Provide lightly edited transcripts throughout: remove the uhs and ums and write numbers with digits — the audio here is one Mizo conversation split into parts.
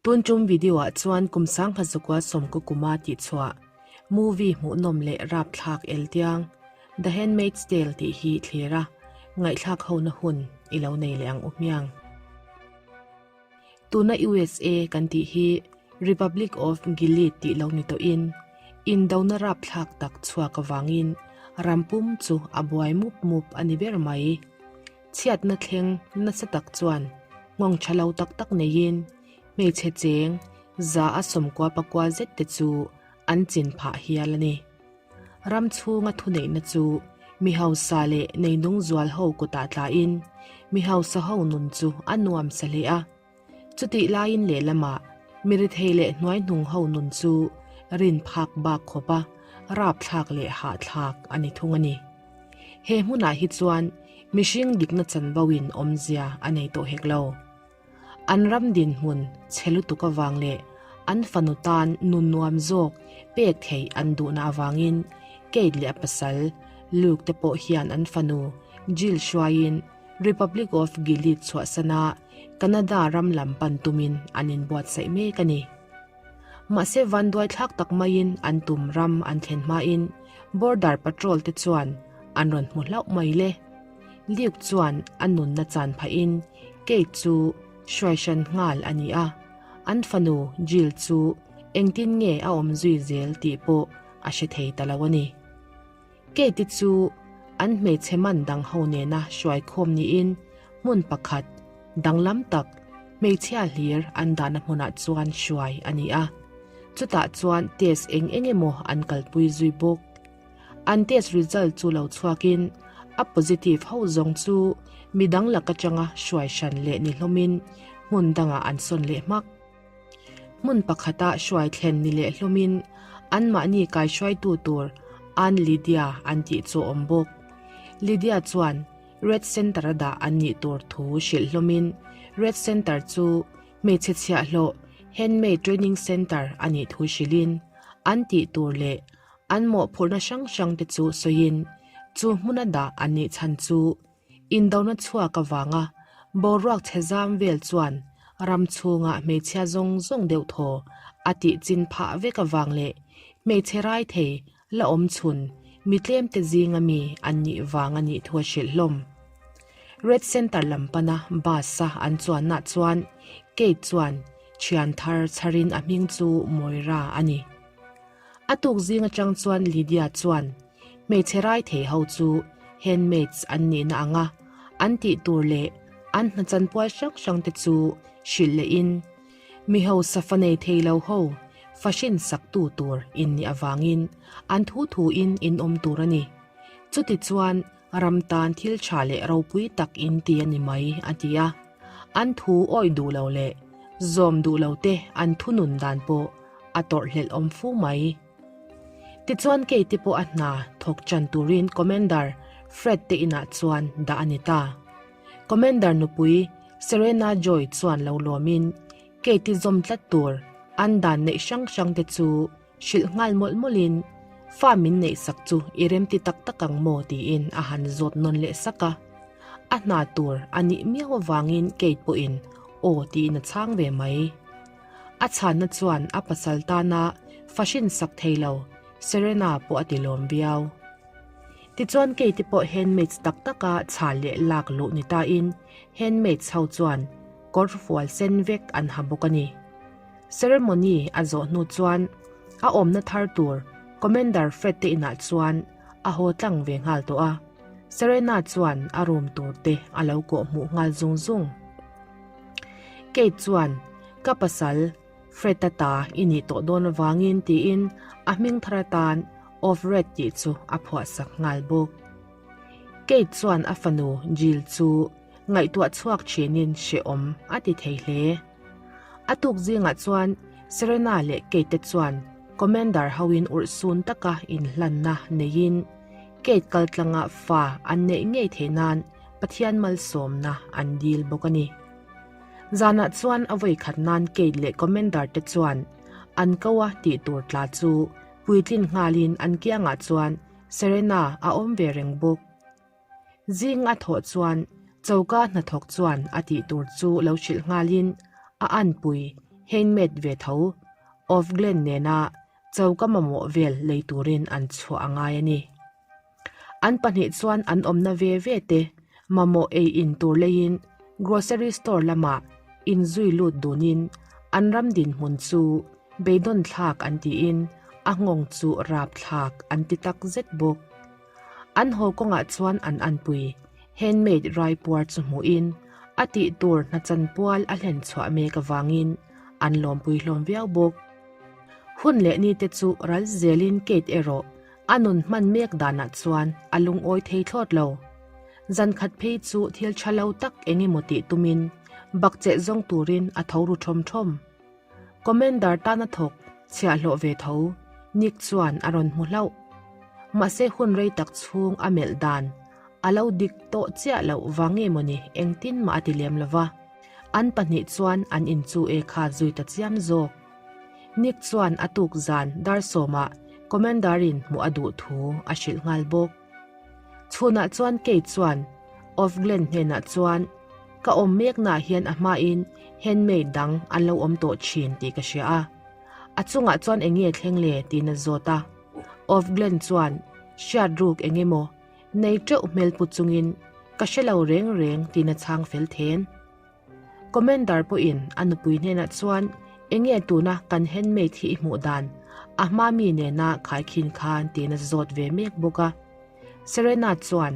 Tun tum video ah chuan kum sangha zakua sawmkaw kuma tih chhuah movie hmuhnawm leh rapthlak eltiang The Handmaid's Tale tih hi thlir a, ngaihthlak hona hun i lo nei leh ang u hmiang. Tuna USA kan tih hi Republic of Gilead tih lo ni tawhin indona rapthlak tak chhuak avangin ram pum chu a buai mup mup a ni ber mai. Chhiatna thleng nasa tak chuan nghawng tha lo tak tak neiin hmeichhe cheng za a sawmkua pakua zet te chu an chin phah hial a ni. Ram chhunga thuneihna chu mi hausa leh neinung zual ho kutah tlain mi hausa ho nun chu a nuam sa hle a. Chutih laiin lehlamah mi rethei leh hnuaihnung ho nun chu rin phak bak khawpa rapthlak leh hahthlak a ni thung a ni. He hmunah hi chuan mihring dikna chanvo in awmzia a nei tawh hek lo. An ram dinhmun chhe lutuk avang leh an fanu tan nun nuam zawk pek theih an duhna avangin Kate leh a pasal Luke te pawh hian an fanu Jill hruaiin Republic of Gilead chhuahsana Canada ram lam pan tumin an inbuatsaih mek a ni. Mahse vanduaithlak tak maiin an tum ram an thlen hmain Border Patrol te chuan an rawn hmu hlauh mai le. Luke chuan a nunna chan phahin Kate chu hruaihran nghal a ni a, an fanu Jill chu engtin nge a awm zui zel tih pawh a hre thei ta lo a ni. Kate chu an hmeichhe man dang ho nena hruaikhawm niin hmun pakhat danglam tak hmeichhia hlir an dahna hmunah chuan hruai a ni a. Chutah chuan test eng eng emaw an kalpui zui bawk. An test result chu lo chhuakin a positive ho zawng chu midang lak atanga hruai hran leh ni hlawmin hmun dangah an sawn leh hmak. Hmun pakhata hruai thlen ni leh hlawmin anmahni kaihruaitu tur Aunt Lydia an tih chu a awm bawk. Lydia chuan Red Centre-a dah an nih tur thu hrilh hlawmin Red Centre chu hmeichhe chhiahhlawh Handmaid Training Centre a nih thu hrilhin an tih tur leh an mawhphurhna hrang hrangte chu sawiin chu hmuna dah an nih chhan chu Indona chhuak avanga boruak chhe zam vel chuan ram chhunga hmeichhia zawng zawng deuh thaw a tih chin phah vek avang leh hmeichhe rai thei la awm chhun mi tlemte zinga mi an nih vang a nih thu a hrilh hlawm. Red Centre lam pana bus-a an chuannaah chuan Kate chuan thian thar chharin a hming chu Moira a ni. A tuk zing atang chuan Lydia chuan hmeichhe rai thei ho chu handmaids an nihna anga an tih tur leh an hna chanpual hrang hrang te chu hrilh leh in mi hausa fa nei thei lo ho fa hrin sak tu tur in nih avangin an thu thu in in awm tur a ni. Chuti chuan ram tan thil tha leh ropui tak in ti a ni mai a ti a. An thu awih duh lo leh zawm duh lo te an thunun dan pawh a tawrhhlelh awm fu mai. Tichuan Kate pawh a hna thawk chan turin Commander Fred te inah chuan dah a ni ta. Commander nupui Serena Joy chuan lo lawmin Kate zawm tlat tur an dan neih hrang hrang te chu hrilh nghal mawlh mawlhin fa min neih sak chu i remti tak tak ang maw tiin a han zawt nawn leh sak a. A hna tur a nih miau avangin Kate pawhin aw tiin a chhang ve mai. A chhanna chuan a pasal tana fa hrinsak thei lo Serena pawh a ti lawm viau. Tichuan Kate pawh handmaids tak taka chhal leh lak luh ni tain handmaids ho chuan kawr fual sen vek an ha bawk a ni. Ceremony a zawh hnu chuan a awmna thar tur Commander Fred te inah chuan a haw tlang ve nghal tawh a. Serena chuan a room tur te a lo kawh hmuh nghal zung zung. Kate chuan, Ka pasal, Fred-a ta i nih tawh dawn avangin tiin a hming thar atan Of Red tih chu a phuahsak nghal bawk. Kate chuan a fanu Jill chu ngaihtuah chhuak thinin hrehawm a ti thei hle. A tuk zingah chuan Serena leh Kate te chuan Commander hoin urhsun taka inhlanna neiin Kate kaltlanga fa an neih ngei theih nan Pathian malsawmna an dil bawk a ni. Zanah chuan a vawi khat nan Kate leh Commander te chuan an ko a tih tur tla chu puitlin nghalin an kiangah chuan Serena a awm ve reng bawk. Zing a thawh chuan choka hnathawk chuan a tih tur chu lo hrilh nghalin a anpui. Handmade ve tho Ofglen nena choka mamawh vel lei turin an chhuah a ngai a ni. An pahnih chuan an awmna ve ve te mamawh ei in tur leiin grocery store lamah inzui lut dunin an ram dinhmun chu beidawn thlak an tiin a nghawng chu rap thlak an ti tak zet bawk. An haw kawngah chuan an anpui handmade raipuar chu hmuhin a tih tur hnachan pual a hlen chhuah mek avangin an lawmpui hlawm viau bawk. Hun leh nite chu ral zelin Kate erawh A nun hman mek danah chuan a lungawi thei thlawt lo. Zan khat phei chu thil tha lo tak eng emaw tih tumin bakcheh zawng turin a tho ru ṭhawm ṭhawm. Commander tana thawk chhiahhlawh ve tho Nick chuan a rawn hmu hlauh. Mahse hun rei tak chhung a melh dan a lo dik tawh chiah loh vang nge mawni engtin mah a ti lem lo va. An pahnih chuan an inchu e kha zui ta chiam zawk. Nick chuan a tuk zan dar sawmah Commander-in hmuh a duh thu a hrilh nghal bawk. Chhunah chuan Kate chuan Ofglen hnenah chuan, Ka awm meknaah hian a hmain handmaid dang an lo awm tawh thin tih ka hria a. A chungah chuan eng nge thleng le? tiin a zawt a. Ofglen chuan, Hriat ruk eng emaw nei teuh hmel pu chungin ka hre lo reng reng tiin a chhang fel then. Commander pawhin a nupui hnenah chuan enge tuna kan handmaid hi i hmuh dan a hma mi nena khaikhin khan tiin a zawt ve mek bawk a. Serena chuan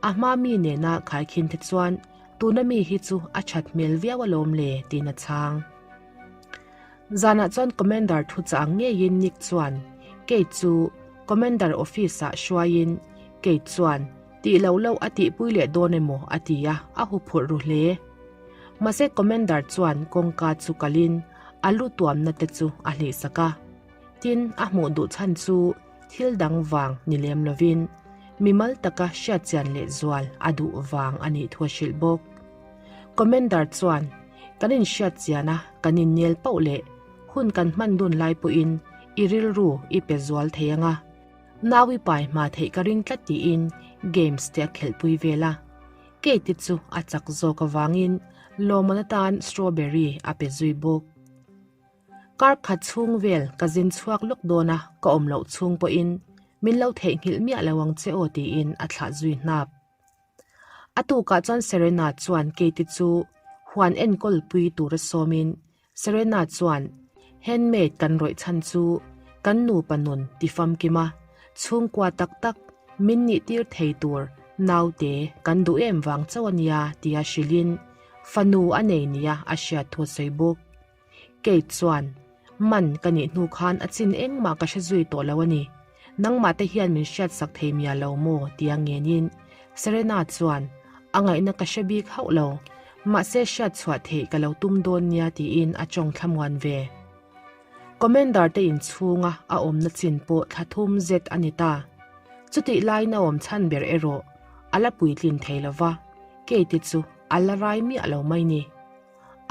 a hma mi nena khaikhin te chuan tuna mi hi chu a that hmel viau alawm le tiin a chhang. Zanah chuan Commander thu chang ngeiin Nick chuan Kate chu Commander office ah hruaiin Kate chuan Tih loh loh a tihpui leh dawn emaw a ti a, a huphurh ru hle. Mahse Commander chuan kawngka chu kalin a lu tuamna te chu a hlihsak a. Tin, a hmuh duh chhan chu thil dang vang ni lem lovin mimal taka hriatchian leh zual a duh vang a nih thu a hrilh bawk. Commander chuan kan inhriatchian a, kan innel pauh leh hun kan hman dun lai pawhin i rilru i pe zual thei ang a. Nau i pai hma theih ka ring tlat tiin games te a khelhpui vel a. Kate chu a chak zawk avangin lawmman atan strawberry a pe zui bawk. Kar khat chhung vel ka zin chhuak lawk dawn a, ka awm loh chhung pawhin min lo theihnghilh miah lo ang che aw tiin a thlah zui hnap. A tukah chuan Serena chuan Kate chu huan enkawl pui tura sawmin Serena chuan handmaid kan rawih chhan chu kan nupa nun ti famkim a, chhungkua tak tak min nih tir thei tur naute kan duh em vang chauh a nia tia hrilhin fanu a nei nia a hriat thu a sawi bawk. Kate chuan, Man ka nih hnu khan a chin engmah ka hre zui tawh lo a ni. Nangmah te hian min hriatsak thei miah lo maw? tia ngenin Serena chuan, A ngaihna ka hre bik hauh lo. Mahse hriatchhuah theih ka lo tum dawn nia tiin a tawng thlamuan ve. Commander te inchhunga a awmna chin pawh thla thum zet a ni ta. Chutih laiin a awm chhan ber erawh a la puitlin thei lo va, Kate chu a la rai miah lo mai ni.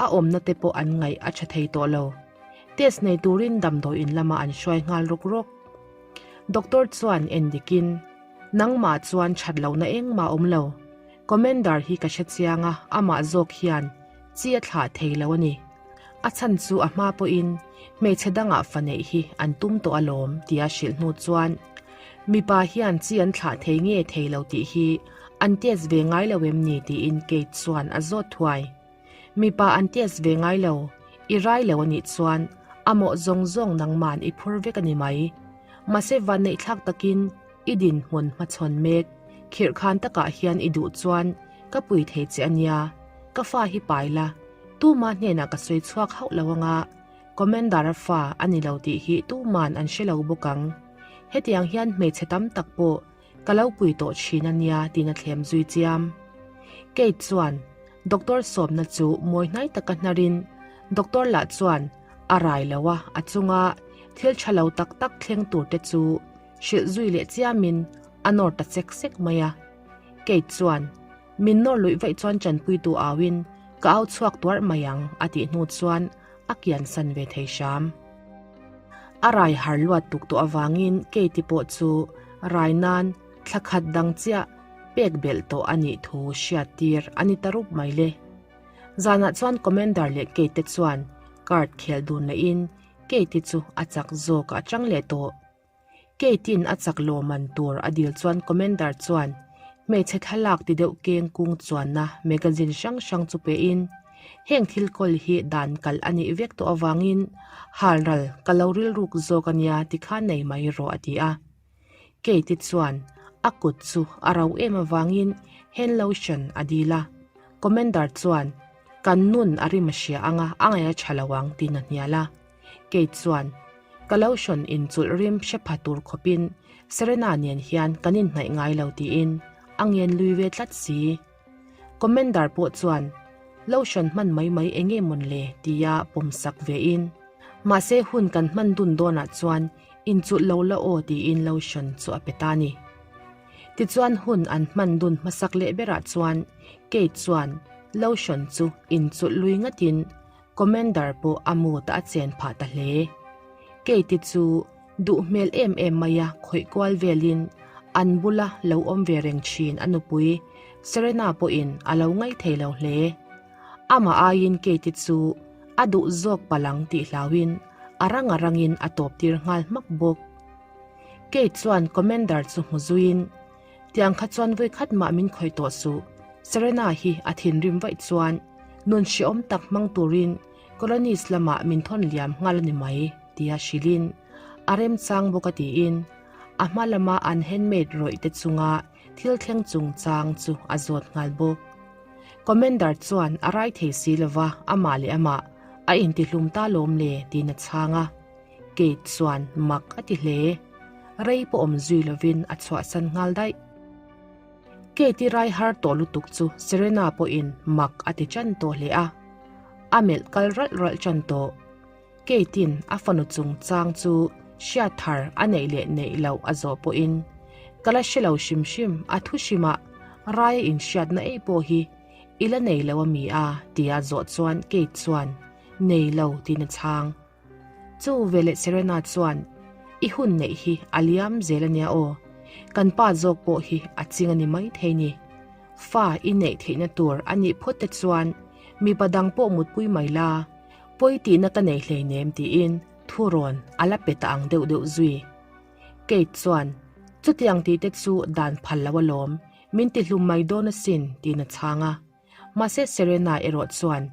A awmna te pawh an ngaih a tha thei tawh lo. Test nei turin damdawi in lamah an hruai nghal rawk rawk. Doctor chuan en dikin, Nangmah chuan that lohna engmah awm lo. Commander hi ka hre chiang a, amah zawk hian chi a thlah thei lo a ni. A chhan chu a hma pawhin hmeichhe dangah fa neih hi an tum tawh alawm tia hrilh hnu chuan mipa hian chi an thlah thei nge thei lo tih hi an test ve ngai lo em ni tiin Kate chuan a zawt thuai. Mipa an test ve ngai lo, i rai lo a nih chuan a mawh zawng zawng nangman i phur vek a ni mai. Mahse vanneihthlak takin i dinhmun hmachhawn mek, khirhkhan takah hian i duh chuan ka pui thei che a nia, ka fa hi pai la, tuma hnenah ka sawi chhuak hauh lo anga Commander-a fa a ni lo tih hi tuman an hre lo bawk ang. Hetiang hian hmeichhe tam tak pawh Ka lo pui tawh thin a nia tiin a thlem zui chiam. Kate chuan doctor sawmna chu mawi hnai taka hnarin doctor lah chuan a rai lo a, a chunga thil tha lo tak tak thleng tur te chu hrilh zui leh chiamin a nawr ta sek sek mai a. Kate chuan min nawr luih vaih chuan tanpuitu auin ka au chhuak tuarh mai ang a tih hnu chuan a kiansan ve thei hram. A rai har luat tuk tawh avangin Kate-i pawh chu rai nan thla khat dang chiah pek belh tawh a nih thu hriat tir a ni ta rup mai le. Zanah chuan Commander leh Kate te chuan. Card khel dun lehin Kate-i chu a chak zawk a chang leh tawh. Kate-in a chak lawmman tur a dil chuan Commander chuan hmeichhe thlalak ti deuh keng kung chuanna magazine hrang hrang chu pein heng thil kawl hi dan kalh a nih vek tawh avangin halral ka lo rilruk zawk a nia tikhan nei mai rawh a ti a. Kate-i chuan a kut chu a ro em avangin hand lotion a dil a. Commander chuan kan nun a rim a hria anga a ngaih a tha lo ang tiin a hnial a. Kate chuan ka lotion inchulh rim hre pha tur khawpin Serena nen hian kan inhnaih ngai lo tiin a ngen lui ve tlat si. Commander pawh chuan lotion hman mai mai eng nge mawn le tia pawmsak vein mahse hun kan hman dun dawnah chuan inchulh lo la aw tiin lotion chu a pe ta ni. Tichuan hun an hman dun hmasak leh berah chuan Kate chuan lotion chu inchulh lui ngatin Commander pawh a mood a chen phah ta hle. Kate-i chu duh hmel em em mai a khawih kual velin an bula lo awm ve reng thin a nupui Serena pawhin a lo ngaih thei lo hle. Amah aiin Kate-i chu a duh zawk palang tih hlauhin a rang a rangin a tawp tir nghal hmak bawk. Kate chuan Commander chu hmu zuiin, Tiang kha chuan vawi khat mah min khawih tawh suh. Serena hi a thinrim vaih chuan nun hrehawm tak hmang turin colonies lamah min thawn liam nghal a ni mai, tia hrilhin a remchang bawk a tiin a hma lama an handmaid rawih te chunga thil thleng chungchang chu a zawt nghal bawk. Commander chuan a rai thei si lova amah leh amah a intihlum ta lawm le tiin a chhang a. Kate chuan mak a ti hle. Rei pawh awm zui lovin a chhuahsan nghal daih. Kate-i rai har tawh lutuk chu Serena pawhin mak a ti ṭan tawh hle a. A melh kal ralh ralh ṭan tawh. Kate-in a fanu chungchang chu hriat thar a neih leh neih loh a zawh pawhin, Ka la hre lo hrim hrim, a thu hrimah rai a inhriatna ei pawh hi i la nei lo a mi a? tia zawh chuan Kate chuan, Nei lo tiin a chhang. Chu veleh Serena chuan, I hun neih hi a liam zel a nia aw. Kan pa zawk pawh hi a ching a ni mai thei ni. Fa i neih theihna tur a nih phawt te chuan mipa dang pawh mutpui mai la, pawi tihna ka nei hleinem tiin thurawn a la pe ta ang deuh deuh zui. Kate chuan, Chutiang tih te chu dan phal lo alawm, min tihlum mai dawn asin tiin a chhang a. Mahse Serena erawh chuan,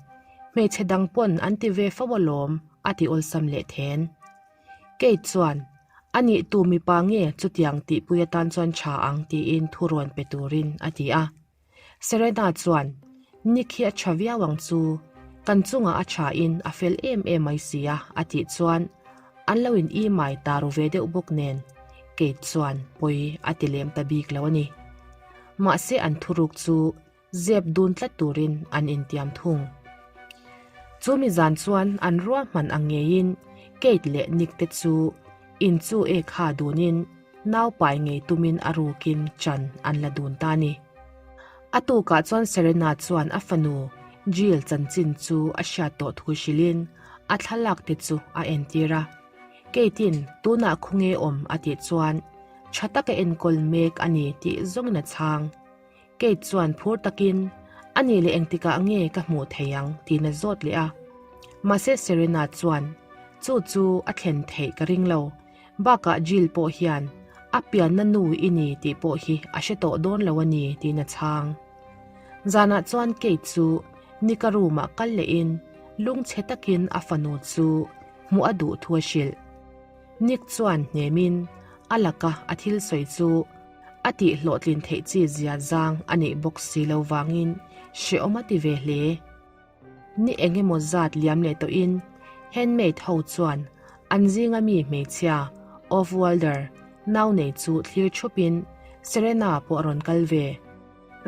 Hmeichhe dang pawn an ti ve fo alawm, a ti awlsam leh then. Kate chuan, A nih tu mipa nge chutiang tihpui atan chuan tha ang tiin thu rawn pe turin a ti a. Serena chuan, Nick hi a tha viau ang chu, kan chungah a tha in a fel em em mai si a, a tih chuan an lo in imai ta ru ve deuh bawk nen Kate chuan pawi a ti lem ta bik lo a ni. Mahse an thuruk chu zep dun tlat turin an intiam thung. Chu mi zan chuan an ruahman ang ngeiin Kate leh Nick te chu in chu e kha dunin nau pai ngei tumin a rukin chan an la dun ta ni. A tukah chuan Serena chuan a fanu Jill chanchin chu a hriat tawh thu hrilhin a thlalak te chu a entir a. Kate-in tunah khawnge awm a tih chuan tha taka enkawl mek a ni tih zawngin a chhang. Kate chuan phur takin, A nih leh engtikah nge ka hmuh thei ang? tiin a zawt leh a. Mahse Serena chuan, Chu chu a thlen theih ka ring lo. Bakah Jill pawh hian a pianna nu i ni tih pawh hi a hre tawh dawn lo a ni tiin a chhang. Zanah chuan Kate chu Nick-a room-ah kal lehin lungchhe takin a fanu chu hmuh a duh thu a hrilh. Nick chuan hnemin a laka a thil sawi chu a tih hlawhtlin theih chi zia zang a neih bawk si lo vangin hrehawm a ti ve hle. Ni eng emaw zat liam leh tawhin handmaid ho chuan an zinga mi hmeichhia Off-Worlder nau nei chu thlir thupin Serena pawh a rawn kal ve.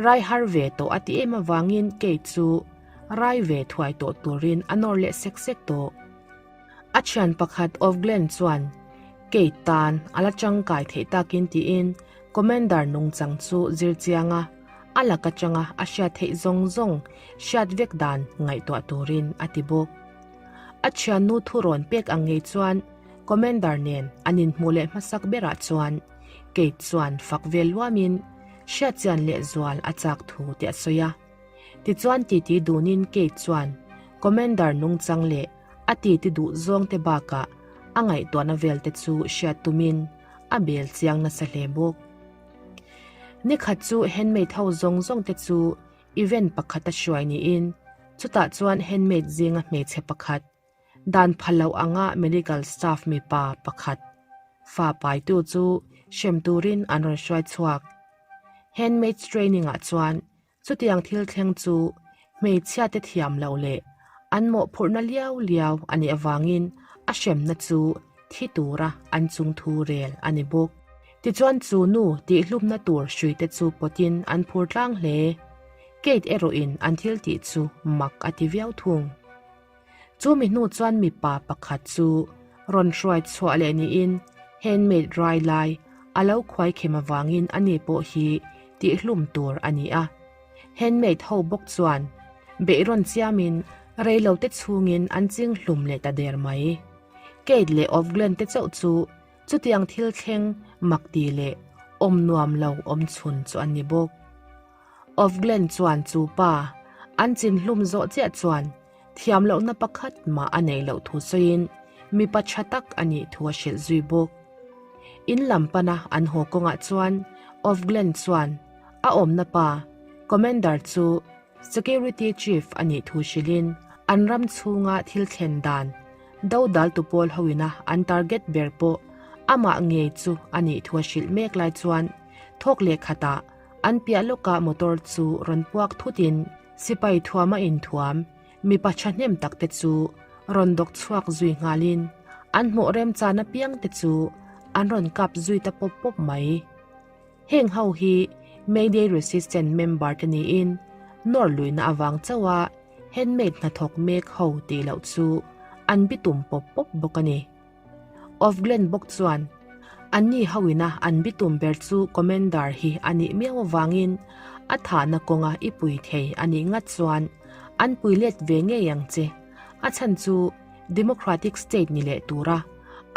Rai har ve tawh a ti em avangin Kate chu rai ve thuai tawh turin a nawr leh sek sek tawh. A thian pakhat Ofglen chuan Kate tan a la tangkai theih takin tiin Commander nungchang chu zir chiang a, a lak atanga a hriat theih zawng zawng hriat vek dan ngaihtuah turin a ti bawk. A thiannu thu rawn pek ang ngei chuan Commander nen an inhmuh leh hmasak berah chuan Kate chuan fak vel luamin hriatchian lehzual a chak thu te a sawi a. Tichuan titi dunin Kate chuan Commander nungchang leh. A titi duh zawng te bakah a ngaihtuahna vel te chu hriat tumin a bel chiang nasa hle bawk. Nikhat chu handmaid ho zawng zawng te chu event pakhat a hruai niin chutah chuan handmaid zinga hmeichhe pakhat, dan phal loh anga medical staff mipa pakhat fa paitu chu hrem turin an rawn hruai chhuak. Handmaid's training ah chuan Chutiang thil thleng chu hmeichhiate thiam loh leh an mawhphurhna liau liau a nih avangin a hremna chu thi tura an chungthu rel a ni bawk. Tichuan chu nu tihhlumna tur hruite chu pawtin an phur tlang hle. Kate erawhin an thil tih chu mak a ti viau thung. Chu mi hnu chuan mipa pakhat chu rawn hruai chhuah leh niin handmaid rai lai a lo khuai khem avangin ani pawh hi tihhlum tur a ni a. Handmaid ho bawk chuan beihrawn chiamin reilote chhungin an ching hlum leh ta der mai. Kate leh Ofglen te chauh chu chutiang thil thleng mak ti leh awm nuam lo awm chhun chu an ni bawk. Ofglen chuan chu pa an chin hlum zawh chiah chuan thiam lohna pakhat mah a neih loh thu sawiin mipa tha tak a nih thu a hrilh zui bawk. In lam pana an haw kawngah chuan Ofglen chuan a awmna pa Commander chu Security Chief a nih thu hrilhin an ram chhunga thil thlen dan dodaltu pawl hoina an target ber pawh amah ngei chu a nih thu a hrilh mek lai chuan thawk leh khatah An piah lawkah motor chu rawn puak thutin sipai thuam a inthuam mipa thahnem tak te chu rawn dawk chhuak zui nghalin an hmuh remchan apiang te chu an rawn kap zui ta pawp pawp mai. Heng ho hi Mayday Resistance member te niin nawr luihna avang chauha handmade hnathawk mek ho tih loh chu an bitum pawp pawp bawk a ni. Ofglen bawk chuan, Anni hoina an bitum ber chu Commander hi a nih miau avangin a thahna kawnga i pui thei a nih ngat chuan an pui let ve ngei ang che. A chhan chu Democratic State ni leh tura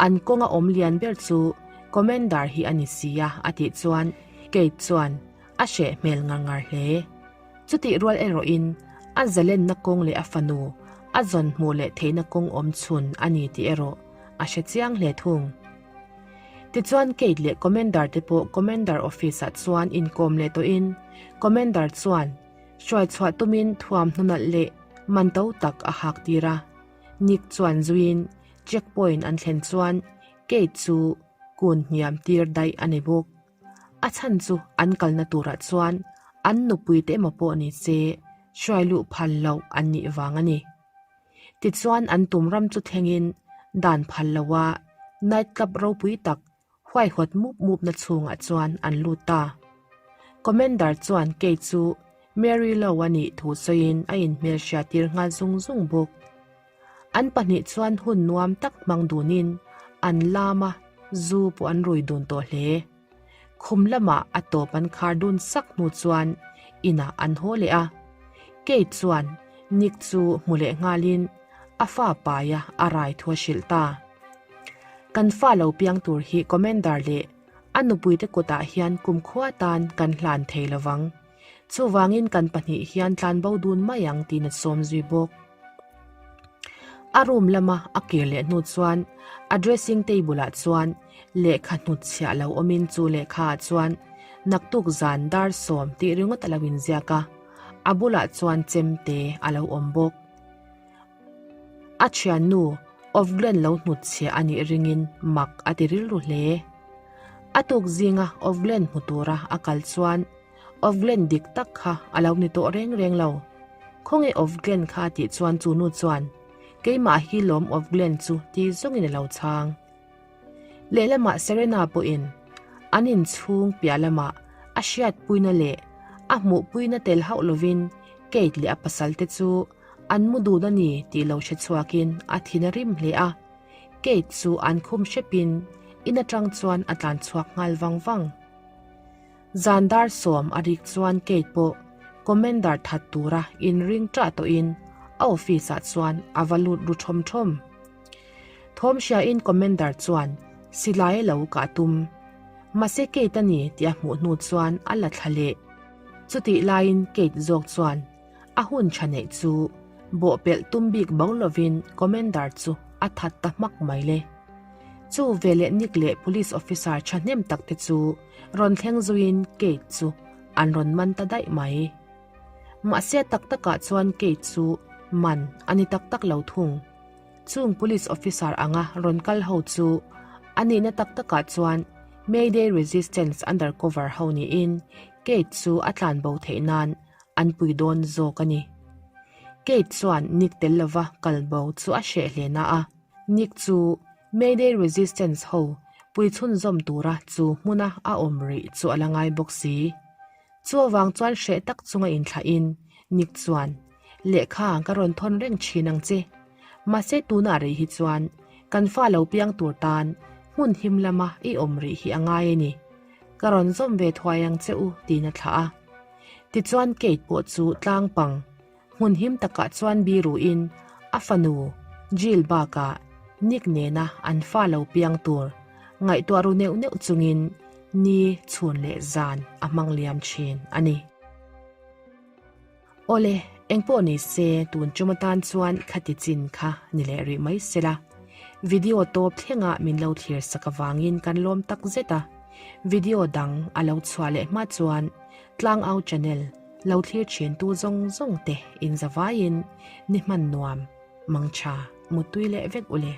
an kawnga awm lian ber chu Commander hi a ni si a a tih chuan Kate chuan a hreh hmel ngar ngar hle. Chutih rual erawhin a zalenna kawng leh a fanu a zawn hmuh leh theihna kawng awm chhun a ni tih erawh a hre chiang hle thung. Tichuan Kate leh Commander te pawh Commander office ah chuan inkawm leh tawhin Commander chuan hruai chhuah tumin thuamhnaw nalh leh man to tak a hak tir a. Nick chuan zuiin check point an thlen chuan Kate chu kun hniam tir daih a ni bawk. A chhan chu an kalna turah chuan an nupui te emaw pawh ni se hruai luh phal loh an nih vang a ni. Tichuan an tum ram chu thlengin dan phal loha night club ropui tak huaihawt mup mupna chhungah chuan an lut ta. Commander chuan kei chu Mary Low a nih thu sawiin a inhmelhriat tir nghal zung zung bawk. An pahnih chuan hun nuam tak hmang dunin an lam a, zu pawh an rui dun tawh hle. Khum lamah a tawp an khar dun sak hnu chuan inah an haw leh a. Kate chuan Nick chu hmu leh nghalin a fa paia a rai thu a hrilh ta. Kan fa lo piang tur hi Commander leh a nupuite kutah hian kumkhua tan kan hlan thei lovang. Chuvangin kan pahnih hian tlanbo dun mai ang tiin a sawm zui bawk. A room lama a kir leh hnu chuan a dressing table ah chuan lehkha hnutchhiah lo awmin chu lehkha ah chuan naktuk zan dar sawm tih ringawt a lo inziak a, a bulah chuan chemte a lo awm bawk. A thiannu Ofglen lo hnutchhiah a nih ringin mak a ti rilru hle. A tuk zinga Ofglen hmu tura a kal chuan Ofglen dik tak kha a lo ni tawh reng reng lo. Khawnge Ofglen kha tih chuan chu nu chuan, Keimah hi lawm Ofglen chu ti zawngin a lo chhang. Lehlamah Serena pawhin an inchhung piah lamah a hriatpuina leh a hmuhpuina tel hauh lovin Kate leh a pasalte chu an mu dun a ni tih lo hre chhuakin a thin a rim hle a. Kate chu an khum hrepin in atang chuan a tlan chhuak nghal vang vang. Zan dar sawm a rik chuan Kate pawh Commander that tura inring ṭah tawhin a office ah chuan a va lut ru ṭhawm ṭhawm. Thawm hriain Commander chuan silai a lo kah tum. Mahse Kate a ni tih a hmuh hnu chuan a la thla leh. Chutih laiin Kate zawk chuan a hun ṭha neih chu. Bawhpelh tum bik bo lovin Commander chu a that ta hmak mai le. Chu veleh Nick leh Police officer thahnem tak te chu rawn thleng zuiin Kate chu an rawn man ta daih mai. Mahse tak takah chuan Kate chu man a ni tak tak lo thung. Chung Police officer anga rawn kal ho chu a nihna tak takah chuan Mayday Resistance undercover ho niin Kate chu a tlanbo theih nan an pui dawn zawk a ni. Kate chuan Nick tel lova kal bo chu a hreh hle na a, Nick chu Mayday Resistance ho pui chhunzawm tura chu hmuna a awm rih chu a la ngai bawk si. Chu avang chuan hreh tak chunga inthlahin Nick chuan, Lehkha ka rawn thawn reng thin ang che. Mahse tunah rih hi chuan kan fa lo piang tur tan hmun him lama i awm rih hi a ngai a ni. Ka rawn zawm ve thuai ang che u tiin a thlah a. Tichuan Kate pawh chu tlang pang hmun him takah chuan biruin a fanu Jill bakah Nick nena an fa lo piang tur ngaihtuah ru neuh neuh chungin ni chhun leh zan a hmang liam thin a ni. Awle, engpawh ni se tun tum atan chuan khati chin kha ni leh rih mai sela. Video tawp thlengah min lo thlir sak avangin kan lawm tak zet a. Video dang a lo chhuah leh hma chuan Tlangau channel lo thlir thin tu zawng zawng te in zavaiin ni hman nuam, mangtha, muttui leh vek ule.